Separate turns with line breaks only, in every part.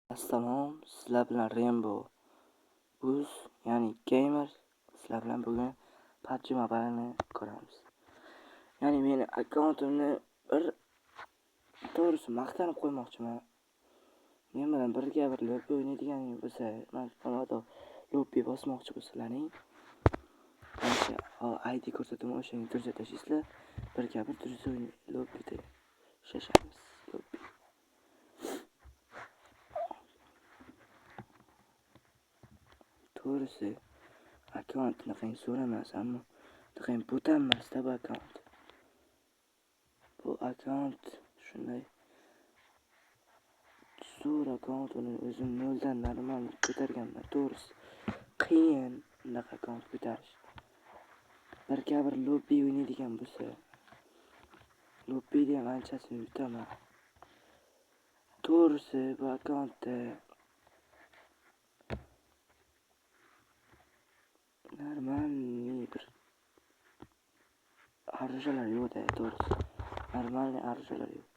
Assalom, sizlar bilan Rainbow Uz, ya'ni gamer. Sizlar bilan bugun PUBG Mobile'ni ko'ramiz. Ya'ni meni akkauntimni bir to'g'risi maqtanib qo'ymoqchiman. Men bilan birga bir lobby o'ynaydiganing bo'lsa, man lobby bosmoqchi bo'lsalaring, mana shu ID ko'rsataman, o'shanga turja tashlaysizlar. Birga bir turja lobbyda ishlashamiz. Lobby. To'g'risi akkaunt unaqangi zo'r emas, ammo unaqangi bo'tan emasda bu akkaunt. Bu akkaunt shunday zo'r akkaunt, uni o'zim noldan normal ko'targanman. To'g'risi qiyin unaqa akkaunt ko'tarish. Birga bir lobby o'ynaydigan bo'lsa, lobbyda ham anchasini yutaman. To'g'risi bu akkauntda нормальный bir оружиялар yo'q-da, to'g'risi. Нормальный оружиялар yo'q.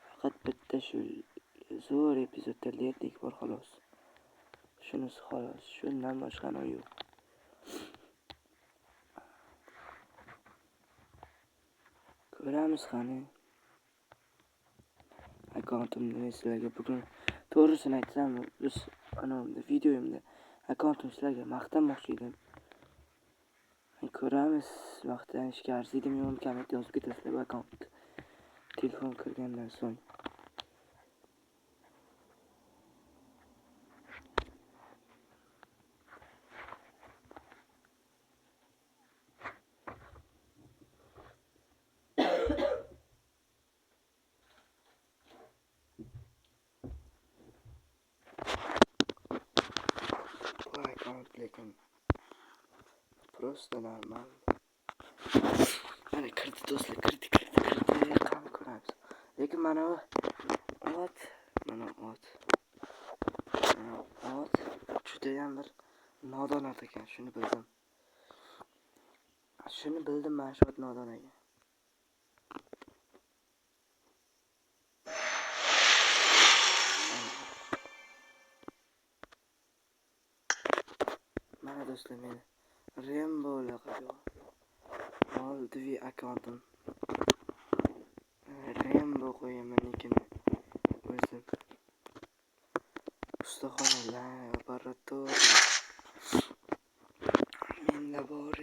Faqat bitta shu zo'r epizodda lerdik bor xolos. Shunisi xolos, shundan boshqa yo'q. Ko'ramiz qani. Akkauntimni men sizlarga bugun to'g'risini aytsam, biz anavimda videoyimda akkauntimni sizlarga maqtanmoqchi edim. Ko'ramiz, maqtanishga arziydimi yo'qmi, kommentda yozib ketasizlar bu akkaunt. Telefon kirgandan so'ng. Bu akkaunt lekin просто normal. Mana kirdi do'stlar, kirdi, kirdi, kirdi. Qani ko'ramiz. Lekin mana bu ot, mana ot. Mana ot judayam bir nodon ot ekan, shuni bildim. Shuni bildim, mana shu ot nodon ekan. Mana do'stlar, meni Rainbow laqabi Oldivi akkauntim. Rainbow qo'yaman nikini o'zim. Ustaxona laboratoriya menda bor.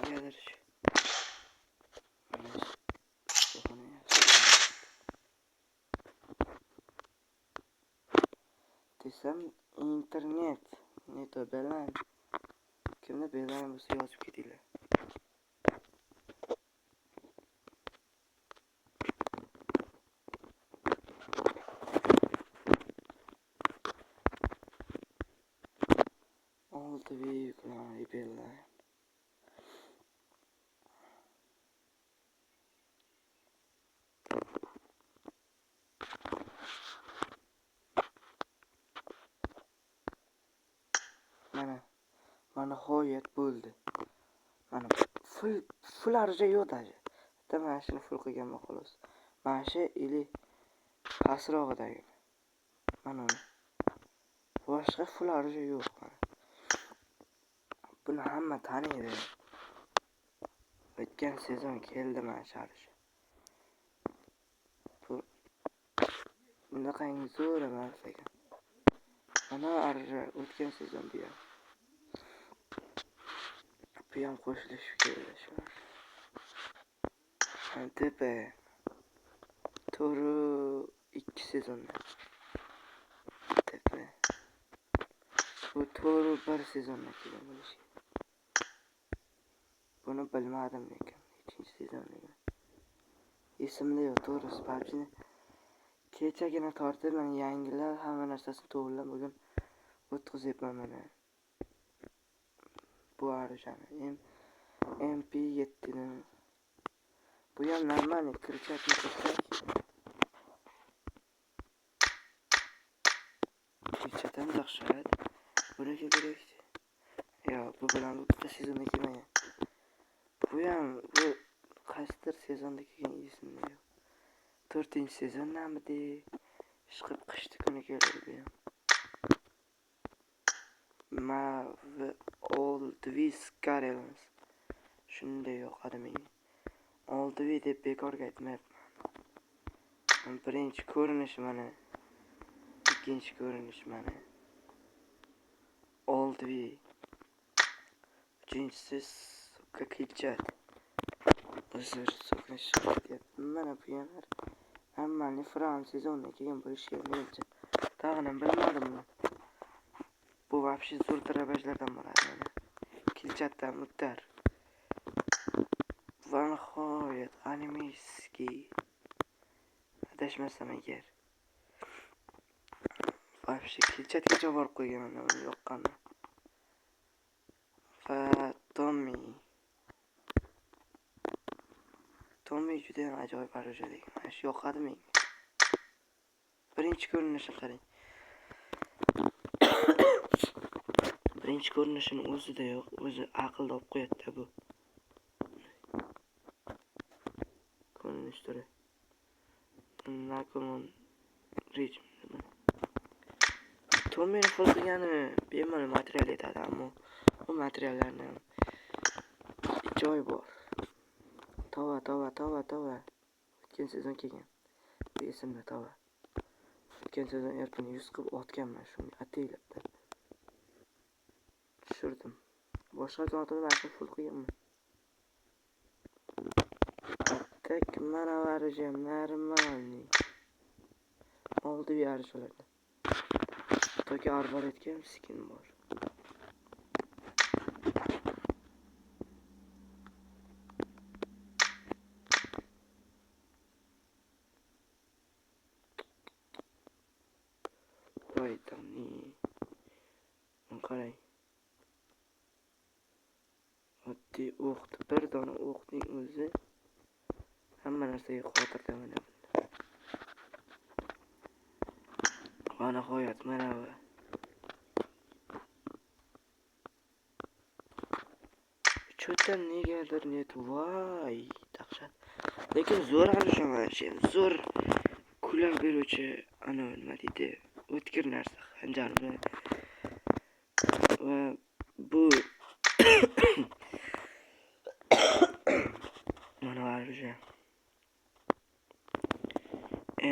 Negadir shu. Mana shu ustaxona yaxshi. Desam internet, не то Beeline. Kimda Beeline bo'lsa yozib ketinglar. Oldivi yuklanadi Beeline. Mana, mana nihoyat bo'ldi. Mana full оружие yo'q даже. Bitta mana shuni full qilganman xolos. Mana shu или pastrog'idagi. Mana uni. Boshqa full оружие yo'q. Mana. Buni hamma taniydi. O'tgan sezon keldi mana shu оружие. Bu bunaqangi zo'r emas ekan. Mana оружие o'tgan sezon bu ham. Bu ham qo'shilishib keldi shu. Tepa. To'g'ri 2 sezonda. Tepa. Bu to'g'ri 1 sezonda kelgan bo'lishi. Buni bilmadim lekin nechinchi sezonligini. Esimda yo'q, to'g'risi PUBG'ni kechagina tortib, mana yangilab hamma narsasini to'g'rilab bugun o'tkazyapman mana. Bu оружие MP7 ni. Bu ham нормальный, kirchakni kirsak. Kilchat ham dahshat. Buniki kerak. Yo, bu bilan bu bitta sezonda kelmagan. Bu ham bu qaysidir sezonda kelgan, esimda yo'q. 4-sezondamidi? Ishqib qishdi kuni keladi bu ham. Mavi Oldvis Karelimiz. Shunday yoqadi menga. Oldvi deb bekorga aytmayapman. Birinchi ko'rinishi mana. Ikkinchi ko'rinish mana. Oldvi. Uchinchisi suka kilchat. Uzr, so'kinish ketyapti. Mana bu ham hammani Fran sezonda kelgan bo'lishi kerak menimcha. Tag'in ham bilmadim buni. Bu вообще zo'r trabajlardan bo'ladi mana. Kilchatdan muttar. Va nihoyat animeskiy. Adashmasam agar. Вообще kilchatgacha borib qo'yganman uni yoqqanman. Va Tommy. Tommy juda ham ajoyib orужие lekin. Mana shu yoqadi menga. Birinchi ko'rinishini qarang. Birinchi ko'rinishini o'zida yo'q, o'zi aqlda olib qo'yadi-da bu. Ko'rinish turi. Nakomon Rich. Tommyni full qilgani bemalol material yetadi, ammo bu materiallarni ham joy bor. Tova, tova, tova, tova. O'tgan sezon kelgan. Bu esimda tova. O'tgan sezon erpini 100 qilib otganman shunga ataylabdan. Tushirdim. Boshqa akkauntimda mana shuni full qilganman. Так, mana orужие нормальный. Oldi yarışlarda. Toki arbaletga ham skin bor. Voy tani. Qarang. Oddiy o'q, bir dona o'qning o'zi hamma narsaga qodirda mana bunda. Va nihoyat mana bu. Cho'ta negadir net, voy, dahshat. Lekin zo'r orужие mana shu ham, zo'r kular beruvchi ana nima deydi, o'tkir narsa xanjar bilan. Va bu mana orужие.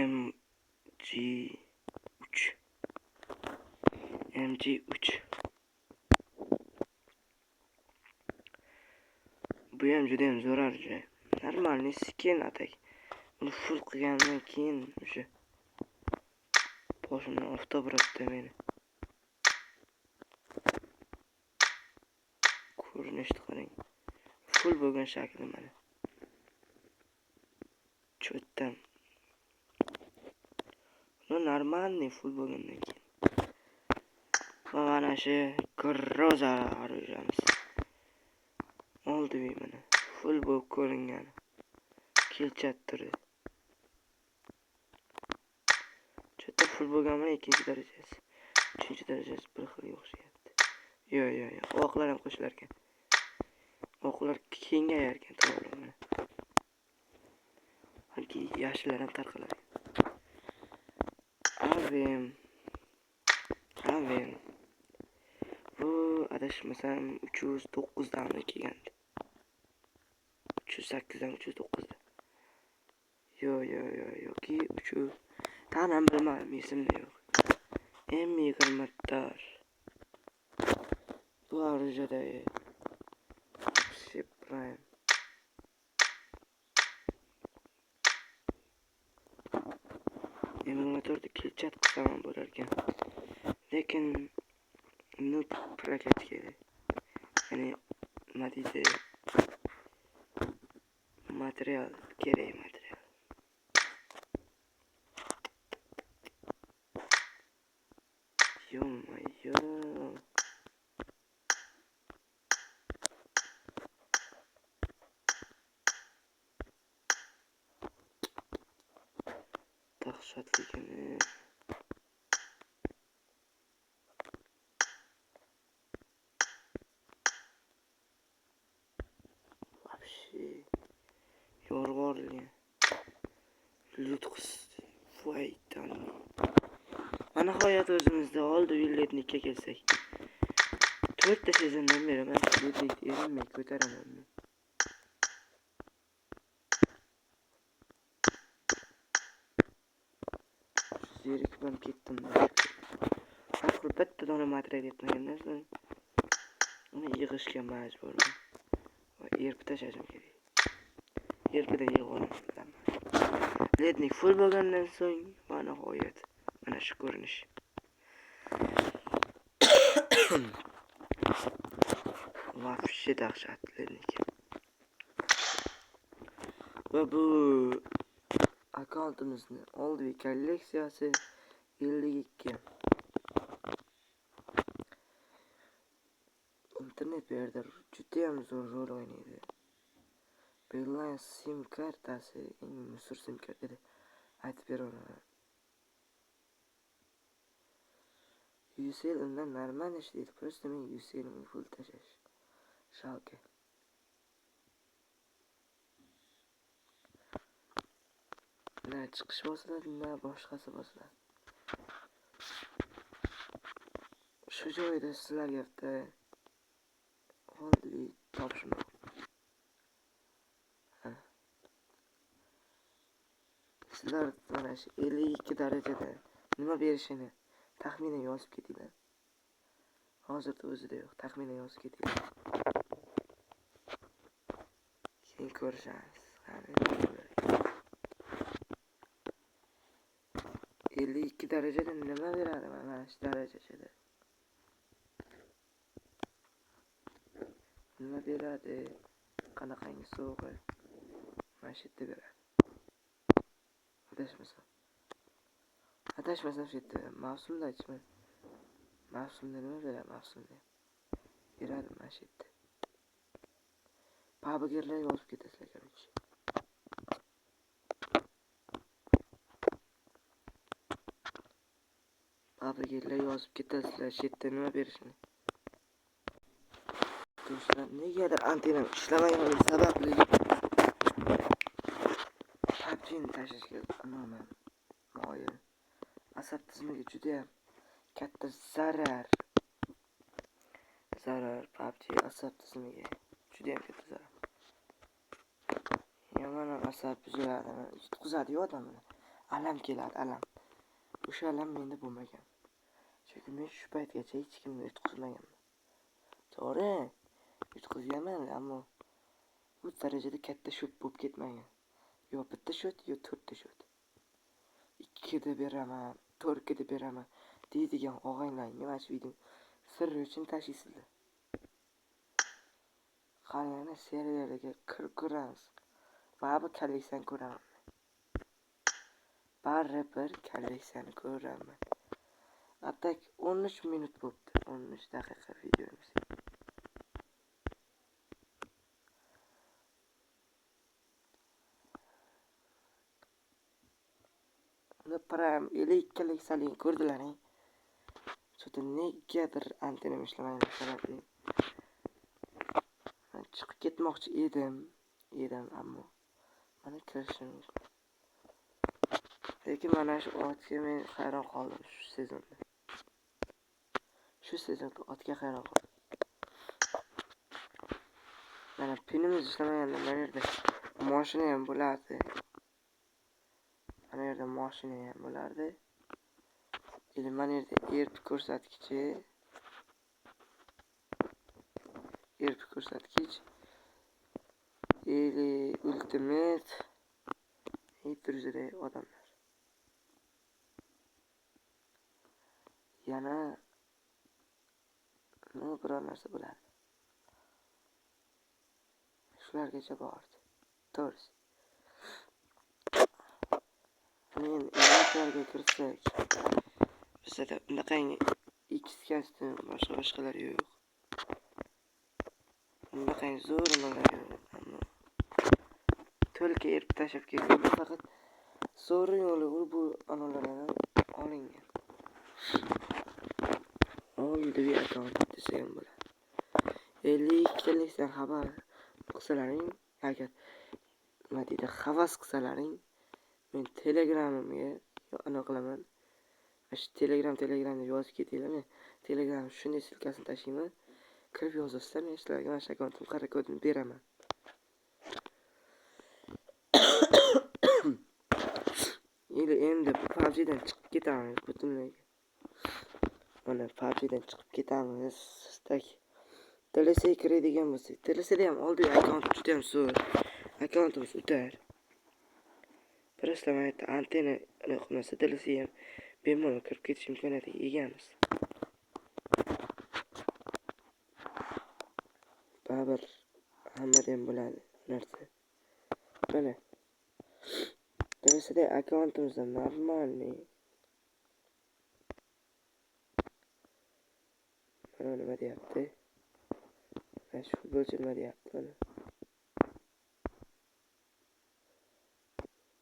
MG3. MG3. Bu ham juda ham zo'r orужие. Нормальный skin atak. Uni full qilgandan keyin o'sha boshimdan oftob uradi meni. Ko'rinishni qarang. Full bo'lgan shakli mana. Cho'tdan. Ну, нормальный full bo'lgandan keyin. Va mana shu Groza orужиemiz. Oldi mana. Full bo'lib ko'ringani. Kilchat turi. Cho'tta full bo'lgan bilan ikkinchi darajasi. Uchinchi darajasi bir xilga o'xshayapti. Yo'q, yo'q, yo'q. Oqlar ham qo'shilar ekan. Oqlar kengayar ekan to'g'ri mana. Balki yashillar ham tarqalar. Avem. Avem. Bu adashmasam 309 dan kelgandi. 308 dan 309 da. Yo'q, yo'q, yo'q, yoki 3 tanam bilmadim, esimda yo'q. M24. Bu orujada Prime. M24 kilchat qilsam ham bo'lar ekan. Lekin noob prokat kerak. Ya'ni nima deydi? Material kerak, material. Ё-моё. Dahshatligini. Yorg'orilgan. Lutqs. Voy. Mana nihoyat o'zimizda oldi Villetnikka kelsak. 4 ta sezondan beri men Villetnikni erinmay ko'taraman men. Zerikib ham ketdim. Oxiri bitta dona material yetmagandan so'ng uni yig'ishga majburman. Va erpi tashlashim kerak. Erpidan yig'ib olaman. Lednik full bo'lgandan so'ng va nihoyat mana shu ko'rinish. Вообще dahshat lednik. Va bu akkauntimizni oldi kolleksiyasi 52. Internet bu yerda judayam zo'r rol o'ynaydi. Beeline sim kartasi eng musor sim karta deb aytib bera olaman. Ucell undan normal ishlaydi. Просто men Ucell'imga pul tashlash. Жалко. Na chiqish bosiladi, na boshqasi bosiladi. Shu joyda sizlarga bitta oddiy topishmoq. Sizlar mana shu 52 darajada nima berishini taxminan yozib ketinglar. Hozirda o'zida yo'q, taxminan yozib ketinglar. Keyin ko'rishamiz. Qani nima bo'lar ekan. 52 darajada nima beradi mana shu darajachada? Nima beradi? Qanaqangi sovg'a? Mana shu yerda beradi. Adashmasam. Adashmasam shu yerda mavsumda aytishman. Mavsumda nima beradi? Mavsumda beradi mana shu yerda. Pubgerlar yozib ketasizlar, короче. Pubgerlar yozib ketasizlar shu yerda nima berishini. Do'stlar, negadir antenam ishlamagani sababli PUBG'ni tashlashga umuman moyil. Asab tizimiga juda ham katta zarar. Zarar PUBG asab tizimiga juda ham katta zarar. Yomon ham asab buziladi, yutqizadi-yu odamni. Alam keladi, alam. O'sha alam menda bo'lmagan. Chunki men shu paytgacha hech kimni yutqizmaganman. To'g'ri, yutqizganman, ammo bu darajada katta shot bo'lib ketmagan. Yo bitta shot, yo to'rtta shot. 2 da beraman, 4 da beraman deydigan og'aynilaringga mana shu videoni sirri uchun tashlaysizlar. Qani yana serverga kirib ko'ramiz. Baribir kolleksiyani ko'raman. Baribir kolleksiyani ko'raman. А так 13 minut bo'pti. 13 daqiqa videomiz. Uni Prime 52 kolleksiyaligini ko'rdilaring. Что-то negadir antenam ishlamagani sababli men chiqib ketmoqchi edim, ammo mana kirishim mumkin. Lekin mana shu otga men hayron qoldim shu sezonda. Shu sezonda otga hayron qoldim. Mana pinimiz ishlamaganda mana yerda mashina ham bo'lardi. Mana yerda mashina ham bo'lardi. Endi mana yerda erp ko'rsatkichi. Erp ko'rsatkich. Ili Ultimate 700 odamlar. Yana nima biror narsa bo'lardi. Shulargacha bordi. To'g'risi. Men inventarga kirsak, bizda bunaqangi X kostyum boshqa boshqalar yo'q. Bunaqangi zo'r nimalar yo'q. Ammo to'lka erib tashlab ketgan. Faqat zo'ri yo'li bu analardan olingan. Oldi akkaunt desa ham bo'ladi. 52 talikdan xabar qilsalaring, agar Nima deydi, havas qilsalaring, men Telegramimga ana qilaman. Shu Telegram deb yozib ketinglar. Men Telegram shunday silkasini tashlayman. Kirib yozasizlar, men sizlarga mana shu akkauntim qara kodini beraman. Endi PUBG'dan chiqib ketamiz butunlayga. Mana PUBG'dan chiqib ketamiz. Tak. TLC'ga kiradigan bo'lsak, TLC'da ham oldiy akkaunt juda ham zo'r. Akkauntimiz o'tar. Просто mana yerda antenna qilmasa TLC ham bemalol kirib ketish imkoniyatiga egamiz. Baribir hammada ham bo'ladi narsa. Mana TLC'da akkauntimizda normalniy. Mana nima deyapti? Mana shu futbolchi nima deyapti mana?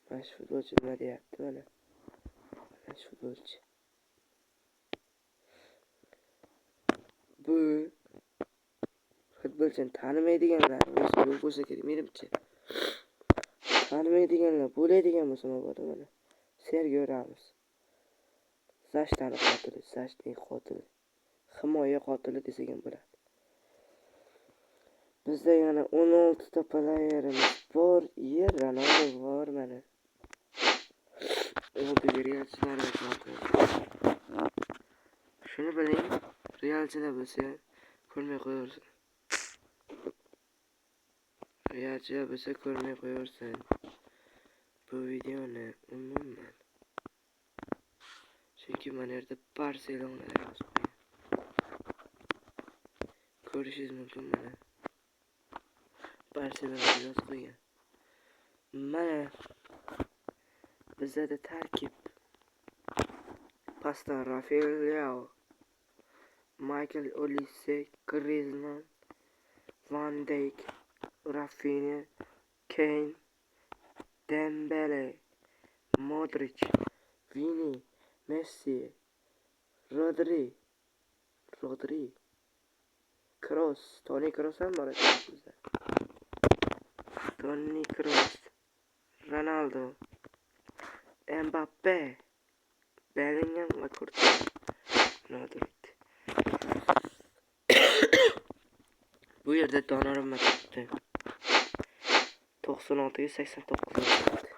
Mana shu futbolchi nima deyapti mana? Mana shu futbolchi. Bu futbolchini tanimaydiganlar yo'q bo'lsa kerak menimcha. Tanimaydiganlar bo'ladigan bo'lsa mabodo mana Sergio Ramos. Zashtani qotili, Zashtning qotili. Himoya qotili desak ham bo'ladi. Bizda yana 16 ta playerimiz bor. Yer Ronaldo bor mana. Oldi realchilar akkaunti. Shuni biling, realchilar bo'lsa ko'rmay qo'yaversin. Realchilar bo'lsa ko'rmay qo'yaversin. Bu videoni umuman. Chunki mana yerda Barselona yozib qo'ygan. Ko'rishingiz mumkin mana. Barselona yozib qo'ygan. Mana bizda tarkib. Pastdan Rafael Leao, Michael Olise, Griezmann, Van Dijk, Rafinha, Kane, Dembele, Modric, Vini, Messi, Rodri, Kroos, Toni Kroos ham bor ekan bizda. Toni Kroos, Ronaldo, Mbappe, Bellingham va Courtois. Madrid. Bu yerda Donnarumma turibdi. 96 ga 89 turibdi.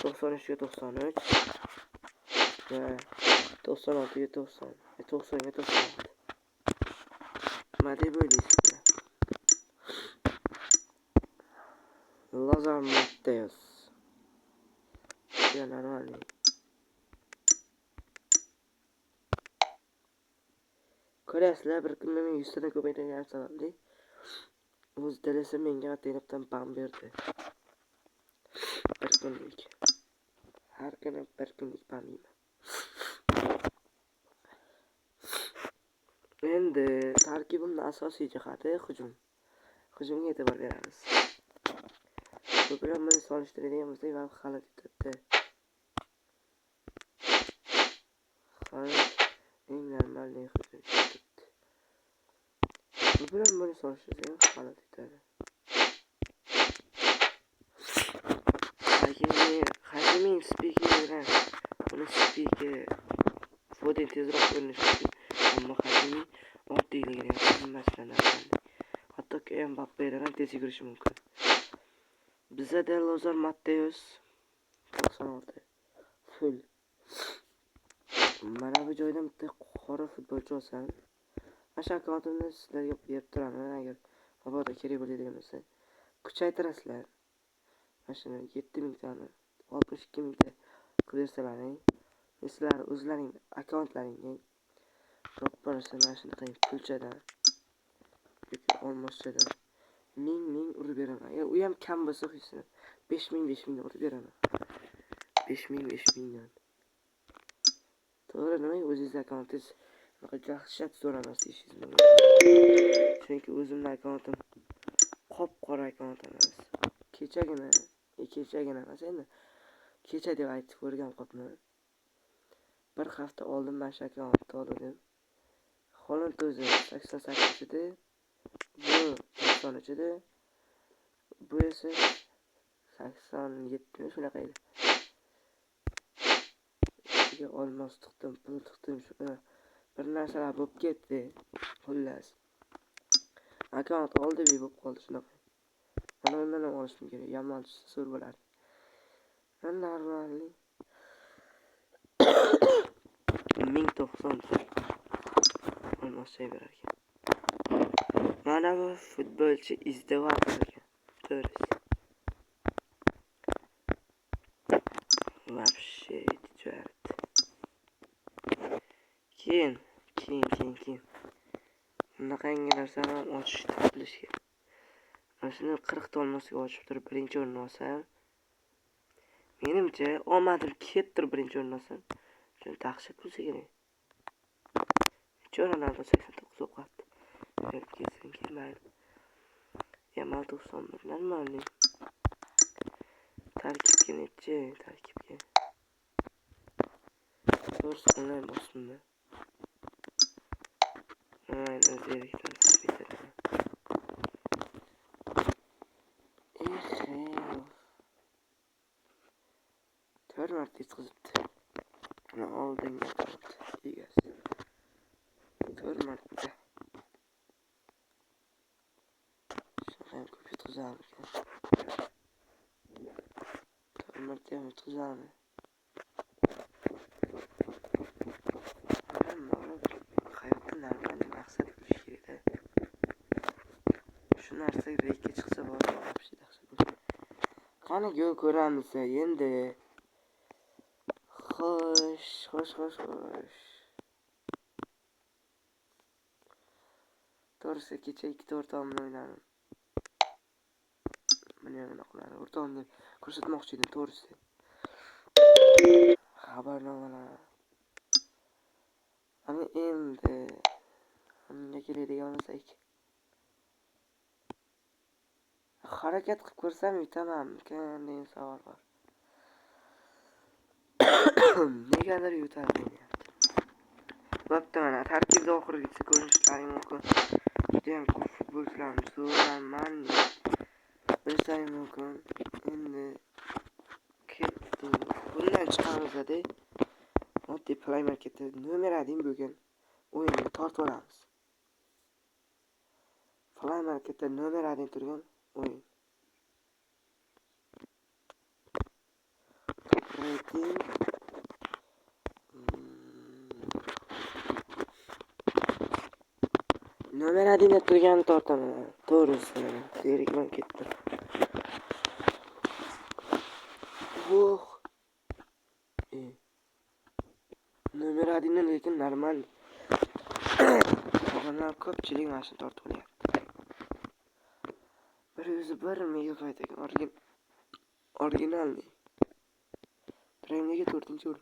93 ga 93 va 96 ga 90, 90 ga 96. Nima deb o'ylaysizlar? Lazar Matteus. Ya normalniy. Ko'rasizlar, bir kun men 100 tadan ko'paytirganim sababli o'z dalasi menga ataylabdan ban berdi. Bir kunlik. Har kuni bir kunlik ban yeyman. Endi tarkibimning asosiy jihati hujum. Hujumga e'tibor beramiz. Bu bilan buni solishtiradigan bo'lsak, va hali yutadi. Hali eng normalniy hujum turibdi. Bu bilan buni solishtirsak hali yutadi. Hakimining spikeri bilan uni spikeri Foden tezroq ko'rinishi mumkin, ammo Hakimi oddiyligini ham hammasidan afzal. Hattoki Mbappedan ham tez yugurishi mumkin. Bizda Lozar Matteus 96 full. Mana bu joydan bitta qora futbolchi olsam, mana shu akkauntimni sizlarga berib turaman, agar mabodo kerak bo'ladigan bo'lsa, kuchaytirasizlar. Mana shuni 7000 tani, 62000 ta qilib bersalaring, sizlar o'zlaring akkauntlaringga ro'parasi mana shunaqa pulchadan yoki olmoschadan 1000 urib beraman. Agar u ham kam bo'lsa, 5000 5000 urib beraman. 5000 5000dan. To'g'ri, nimaga o'zingiz akkauntingiz bunaqa dahshat zo'r emas deyishingiz mumkin. Chunki o'zimning akkauntim qop-qora akkaunt emas. Kechagina, kechagina emas endi. Kecha deb aytib ko'rgan qopman. Bir hafta oldin mana shu akkauntni oldim. Holand o'zi 88 edi. Bu 93 edi. Bu esa 87 shunaqa edi. Ichiga olmos tiqdim, pul tiqdim, shu bir narsalar bo'lib ketdi. Xullas. Akkaunt oldi bo'lib qoldi shunaqa. Mana undan ham olishim kerak. Yomon tushsa zo'r bo'lardi. Normalniy. 1090 olmos berar ekan. Mana bu futbolchi izdivoz ekan. To'g'risi. Вообще tijorat. Keyin. Bunaqangi narsani ham ochishni bilish kerak. Mana shuni 40 ta olmosga ochib turib birinchi o'rinni olsam, menimcha omadim kelib turib birinchi o'rinni olsam, shuni dahshat bo'lsa kerak. Necha Ronaldo 89 o'qiyapti. Berib ketsin, kelmaydi. Yamal 91 normalniy. Tarkibga nechi? Tarkibga. To'g'risi onlayn bosdimmi? Onlayn zerikdan sarf etaman. 4 marta yutqizibdi. Mana oldingi akkaunt egasi. 4 marta. Shunaqa ham ko'p yutqizarmikan? 4 marta ham yutqizarmi? Hayotda normal maqsad bo'lishi kerak-da. Shu narsa reykka chiqsa bor, вообще dahshat bo'ladi. Qani go ko'ramiz endi. Xo'sh. To'g'risi kecha ikkita o'rtog'im bilan o'ynadim. Buni ham nima qiladi? O'rtog'imni ko'rsatmoqchi edim, to'g'risi. Xabarnomalar. Ana endi unga keladigan bo'lsak. Harakat qilib ko'rsam yutamanmikan degan savol bor. Negadir yutalmayapti. Bo'pti, mana tarkibda oxirigacha ko'rishlaring mumkin. Juda ham ko'p futbolchilarimiz zo'r, normalniy. Bilishlaring mumkin. Endi ketdi. Bundan chiqamiz-da. Oddiy Play Marketda nomer 1 bo'lgan o'yinni tortib olamiz. Play Marketda nomer 1 turgan o'yin. Reyting nomer 1 turganini tortaman. To'g'risi, zerikman ketdim. Voh. Nomer 1 lekin normal. Odamlar ko'pchilik mana shuni tortib olyapti. 101 megabayt ekan, originalniy. Trendga 4-o'rin.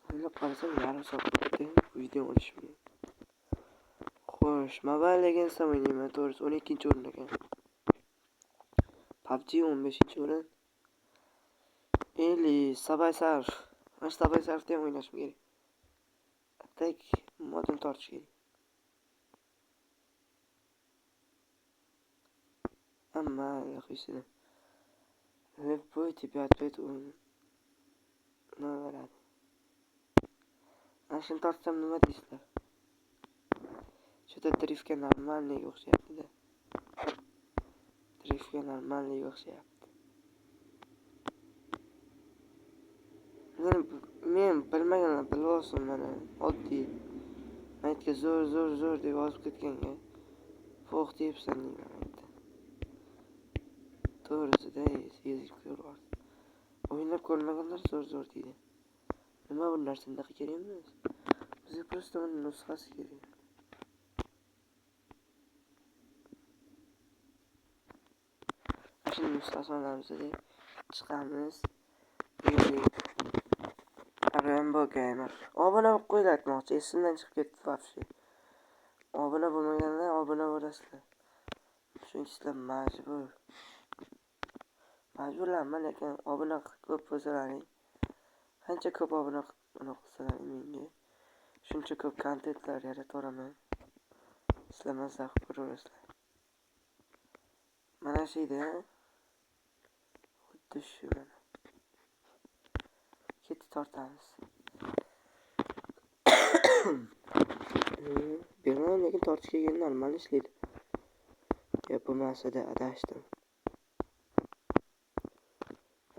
O'ylab qarasam yarim soat o'tdi video olishimga. Xo'sh, Mobile Legends ham o'ynayman, to'g'risi 12-o'rin ekan. PUBG 15-o'rin. Eli Subway Surf. Mana shu Subway Surf'da ham o'ynashim kerak. Tek modem tortish kerak. Amma qo'ysin. Любой тебе ответ o'yin nima beradi? Mana shuni tortsam nima deysizlar? Что-то driftga normalniy o'xshayapti-da. Driftga normalniy o'xshayapti. Men bilmaganlar bilib olsin mana oddiy. Maytga zo'r zo'r zo'r deb yozib ketganga fo'q deyapsan deyman maytda. To'g'risida sezib ko'ryapti. O'ynab ko'rmaganlar zo'r zo'r deydi. Nima bu narsa bunaqa kerak emas. Bizga просто uni nusxasi kerak. Mana shuni nusxasini olamiz-da, chiqamiz. Rainbow Gamer. Obuna bo'lib qo'yinglar aytmoqchi, esimdan chiqib ketdi вообще. Obuna bo'lmaganlar obuna bo'lasizlar. Chunki sizlar majbur. Majburlanma, lekin obuna ko'p bo'lsalaring, qancha ko'p obuna qilsalaring menga shuncha ko'p kontentlar yarataveraman. Sizlar mazza qilib ko'raverasizlar. Mana shu edi. Xuddi shu mana. Ketdi tortamiz. Bemalol, lekin tortishga kelganda normal ishlaydi. Yo, bo'lmasada adashdim.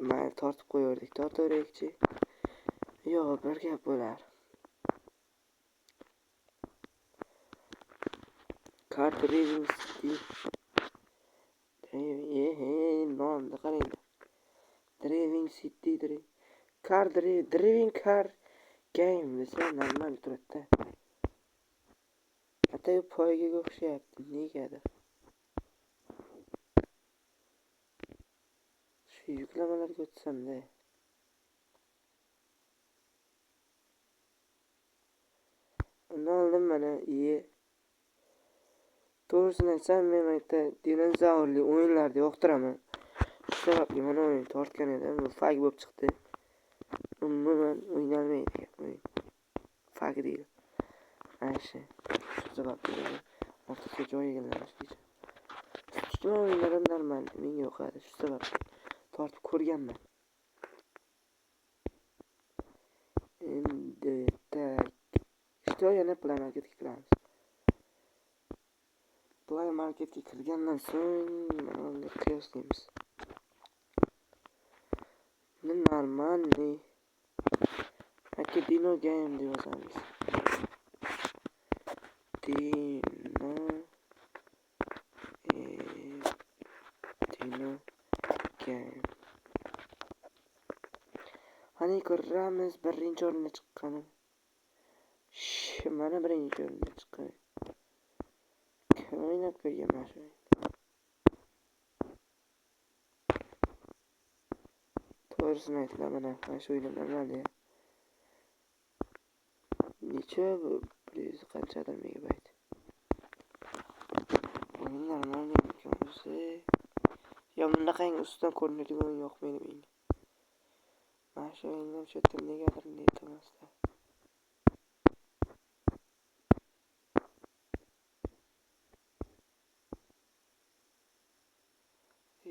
Mayli, tortib qo'yardik, tortaveraylikchi. Yo'q, bir gap bo'lar. Car Driving City. Nomni qarang. Driving City, Car Driving Car Game desa normal turadi-da. Hatto poygaga o'xshayapti, negadir. Shu yuklamalarga o'tsamda. Undan oldin mana to'g'risini aytsam, men bu yerda dinozavrli o'yinlarni yoqtiraman. Shu sababli mana o'yin tortgan edim, bu fag bo'lib chiqdi. Umuman o'ynalmaydigan o'yin. Fag deydi. Ana shu. Shu sababli ortiqcha joy egallamash uchun. Tikma o'yinlarim normal, menga yoqadi. Shu sababli tortib ko'rganman. Endi так. Что yana Play Marketga kiramiz. Play Marketga kirgandan so'ng mana bunday qiyoslaymiz. Endi normalniy aka Dino Game deb yozamiz. Dino Game. Qani ko'ramiz birinchi o'rinda chiqqani. Mana birinchi o'rinda chiqqan. Kim o'ynab ko'rgan mana shu o'yinni? To'g'risini aytlar, mana shu o'yin normalda. Necha bu? 100 qanchadir megabayt. O'yin normal ekan o'zi. Yo, bunaqangi ustidan ko'rinadigan o'yin yoqmaydi menga. Mana shu o'yindan shu yerda negadir net emasda.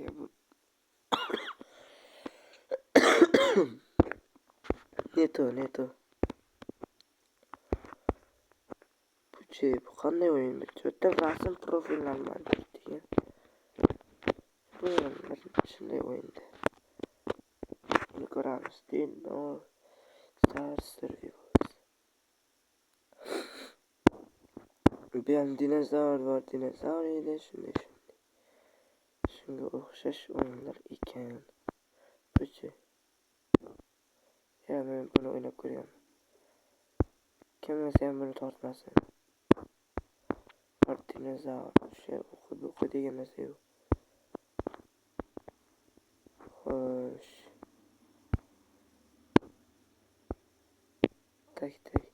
Ya bu neto, neto. Buchi, bu qanday o'yin? Bu yerda rasm profil normal degan. Bu bir shunday o'yinda. Buni ko'ramiz. Dino Star Survivors. Bu ham dinozavr bor, dinozavr edi, shunday shunday. Shunga o'xshash o'yinlar ekan. Buchi. Ya men buni o'ynab ko'rganman. Kim bo'lsa ham buni tortmasin. Bir dinozavr, o'sha o'qi buqi degan narsa yo'q. Xo'sh. Tak tak.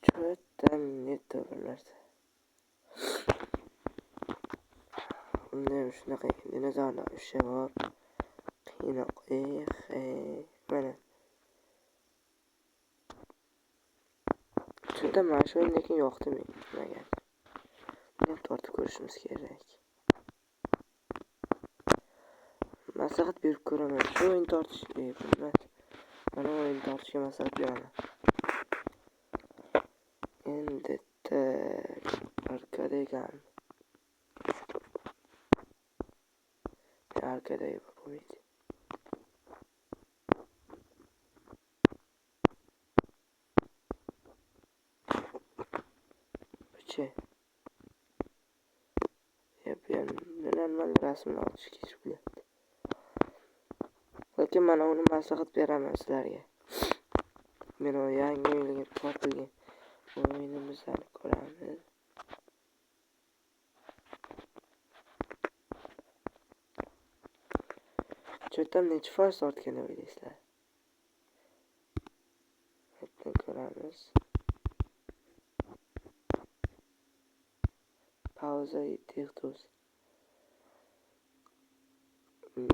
Что-то не то bir narsa. Unda ham shunaqa ekan. Dinozavrlar o'sha bor. Qiynoq. Mana. Shunda mana shu o'yin lekin yoqdi menga. Nimaga? Buni tortib ko'rishimiz kerak. Maslahat berib ko'raman. Shu o'yin tortish, bilmas. Mana o'yin tortishga maslahat beraman. Endi tak arkada ekan. Arkada bo'lmaydi. Buchi. Ya bu ham normal rasmni olish kech bo'lyapti. Lekin mana uni maslahat beraman sizlarga. Men o yangi o'yinga tortilgan o'yinimizni ko'ramiz. Cho'tam necha foiz ortgan deb o'ylaysizlar? Ertaga ko'ramiz. Pauza textos.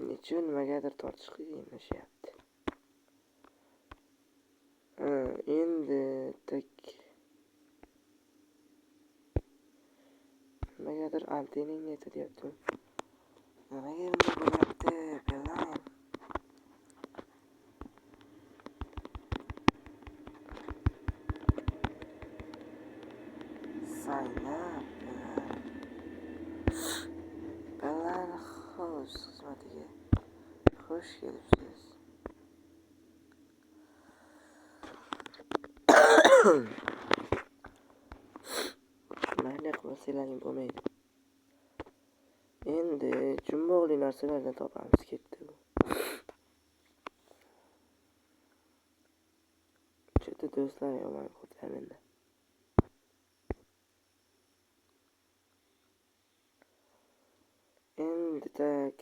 Nechun nimagadir tortish qiyinlashyapti. Endi tak nimagadir Antening neti deyapti. Nimaga bunday bo'lyapti? Beeline. Sign up. Beeline Host xizmatiga xush kelibsiz. Mayli, qilmasalaring bo'lmaydi. Endi jumboqli narsalarni topamiz, ketdi bu. Juda do'stlar yomon ko'plar menda. Endi так.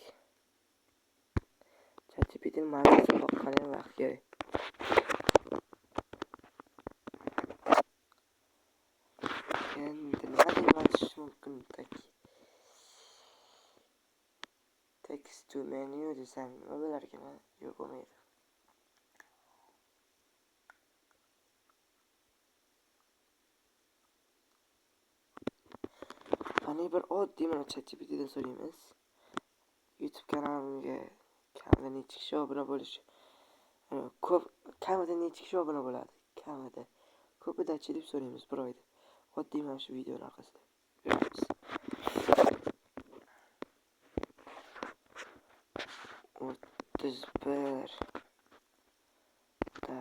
ChatGPT'ni mazasi boqqani ham vaqt kerak. Endi nima deb aytish mumkin? Так. Text to menu desam nima bo'lar ekan? Yo'q, bo'lmaydi. Qani bir oddiy mana ChatGPT'dan so'raymiz. YouTube kanalimga kamida necha kishi obuna bo'lishi, ko'p kamida necha kishi obuna bo'ladi? Kamida. Ko'pidachi deb so'raymiz bir oyda. Oddiy mana shu videoni orqasida. Ko'ramiz. 31 daqiqa.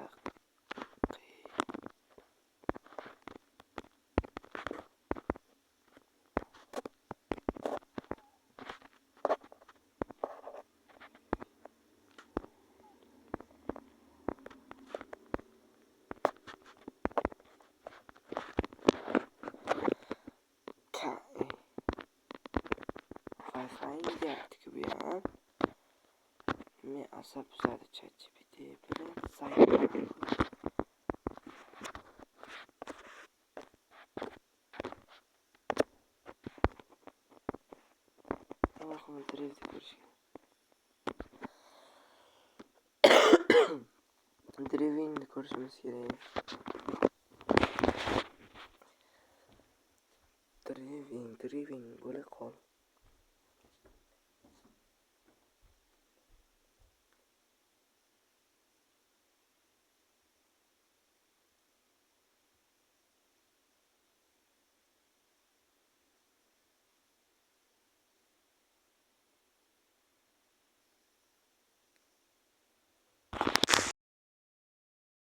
Wi-Fi deyapti-ku bu ham. Men asab buzadi ChatGPT bilan sayt. Muhimi drivni ko'rish kerak. Drivingni ko'rishimiz kerak. Driving, driving bo'la qol.